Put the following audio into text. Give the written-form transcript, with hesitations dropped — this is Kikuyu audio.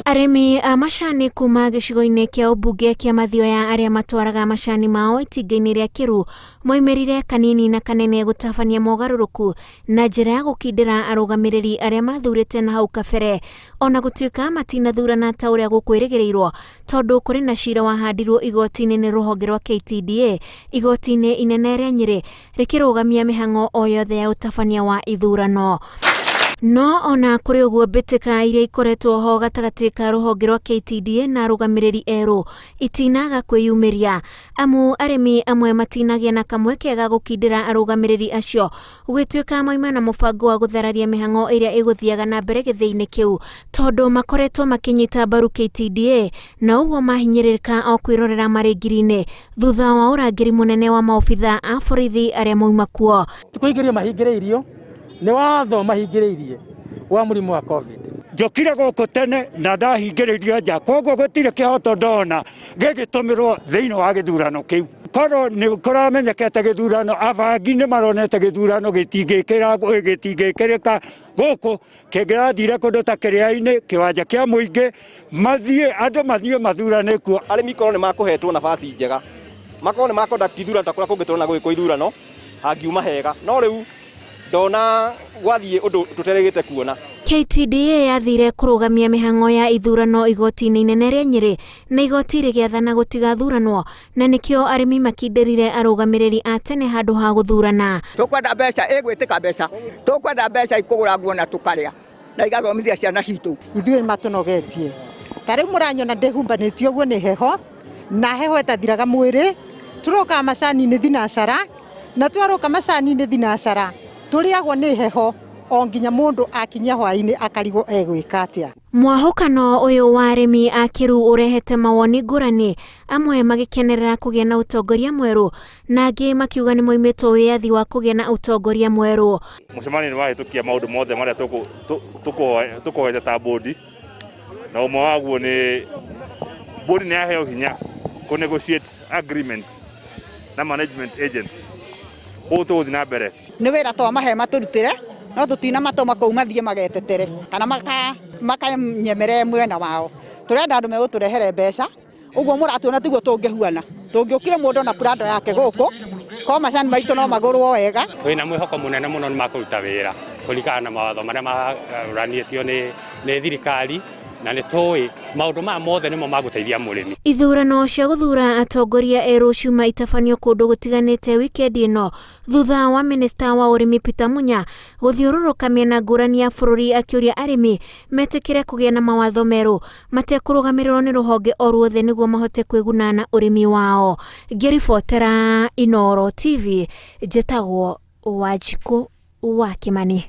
Arĩmi a macani kuma gĩcigo-inĩ kĩa ũmbunge kĩa Mathioya arĩa matwaraga macani mao itinga-inĩ rĩa Kĩru moimĩrire kanini na kanene gũtabania mogarũrũku na njĩra ya gũkindĩra arũgamĩrĩri arĩa mathurĩte na hau kabere ona gũtuĩka matinathurana ta ũrĩa gũkwĩrĩgĩrĩirwo tondũ kũrĩ na cira wahandirwo igoti-inĩ nĩ rũhonge rwa KTDA igoti-inĩ inene rĩa Nyĩrĩ rĩkĩrũgamia mĩhang'o o yothe ya ũtabania wa ithurano. No ona kũrĩ ũguo mbĩtĩka iria ikoretwo ho gatagatĩ ka rũhonge rwa KTDA na arũgamĩrĩri erũ itinaga kwĩyumĩria amu arĩmi amwe matinagĩa na kamweke ga gũkindĩra arũgamĩrĩri acio gũgĩtuĩka mauma na mũbango wa gũthararia mĩhang'o ĩrĩa ĩgũthiaga na mbere gĩthĩi-inĩ kĩu tondũ makoretwo makĩnyita mbaru KTDA na ũguo mahinyĩrĩrĩka o kwĩrorera marĩ ngiri-inĩ thutha wa ũrangĩri mũnene wa maobitha a borithi arĩa mauma kuo. Ti kũhingĩrĩrio mahingĩrĩirio, nĩ watho mahingĩrĩirie wa mũrimũ wa Covid. Njũkire gũkũ tene na ndahingĩrĩrio nja, koguo gũtirĩ kĩhoto ndona gĩgĩtũmĩrwo thĩinĩ wa gĩthurano kĩu. Korwo nĩ kũramenyekete gĩthurano, abangi nĩ maronete gĩthurano gĩtingĩkĩrĩka gũkũ, kĩngĩrathire kũndũ ta kĩrĩa-inĩ, kĩwanja kĩa mũingĩ, mathiĩ andũ mathiĩ mathurane kuo. Arĩmi korwo nĩ makũhetwo nabaci njega, makorwo nĩ ma conduct ithurano ta kũrĩa kũngĩ tũrona gũgĩkwo ithurano, hangiuma hega. No rĩu ndona gwathiĩ ũndũ tũterĩgĩte kuona. KTDA yathire kũrũgamia mĩhang'o ya ithurano igoti-inĩ inene rĩa Nyĩrĩ na igoti rĩgĩathana gũtigathuranwo na nĩkĩo arĩmi makindĩrire arũgamĩrĩri a tene handũ ha gũthurana. Tũkwenda mbeca ĩgwĩtĩka mbeca, tũkwenda mbeca ikũgũra nguo na tũkarĩa na igathomithia ciana citũ. Ithuĩ matũnogetie ta rĩu mũranyona ndĩhumbanĩtie ũguo nĩ heho na heho ĩtathiraga mwĩrĩ. Tũrokaga macani-inĩ thinacara na twaroka macani-inĩ thinacara tũrĩagwo nĩ heho o nginya mũndũ akinyia hwaĩ-inĩ akarigwo egwĩka atĩa. Mwahũkano ũyũ wa arĩmi a Kĩruu ũrehete mawoni ngũrani, amwe magĩkenerera kũgĩa na ũtongoria mwerũ na angĩ makiuga nĩ moimĩtwo wĩyathi wa kũgĩa na ũtongoria mwerũ. Mũcemanio nĩ wahĩtũkia maũndũ mothe marĩa tũkũhoete ta bodi, na ũmwe waguo nĩ bodi nĩ yaheo hinya kũ negotiate agreement na management agents. Ũũ tũgũthiĩ na mbere. Nĩ wĩra twamahe matũrutĩre, no tũtinamatũma kũu mathiĩ magetetere kana makanyemere mwena wao. Tũrenda andũ megũtũrehere mbeca, ũguo mũratuona tiguo tũngĩhuana. Tũngĩũkire mũndũ na Prado yake gũkũ, ko macani maitũ no magũrwo wega. Twĩna mwĩhoko mũnene mũno nĩ makũruta wĩra kũringana na mawatho marĩa maranĩtio nĩ thirikari, na nĩ tũĩ maũndũ maya mothe nĩmo magũteithia mũrĩmi. Ithurano cia gũthura atongoria erũ ciuma itabanio kũndũ gũtiganĩte wikendi ĩno thutha wa minista wa ũrĩmi Peter Munya gũthiũrũrũka mĩena ngũrani ya bũrũri akĩũria arĩmi metĩkĩre kũgĩa na mawatho merũ matekũrũgamĩrĩrwo nĩ rũhonge o ruothe nĩguo mahote kwĩguna na ũrĩmi wao. Ngĩribotera Inooro TV, njĩtagwo Wanjikũ wa Kĩmani.